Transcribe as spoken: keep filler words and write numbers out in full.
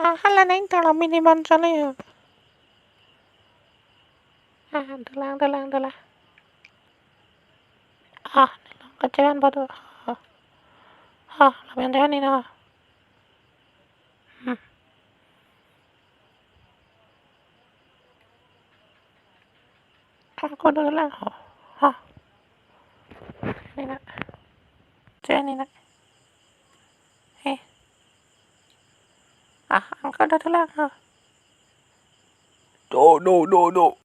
Ah, hala neng tala mini ban chale ya. Ah, dolang, dolang, dolang. Ah, dolang kachevan badu. Ah, ah, lapen dia ni na. Hmm. Angko dolang ho. Ha. Ni na. Che ni na. Eh. Ah, angko dolang ho. Do, do, do, do.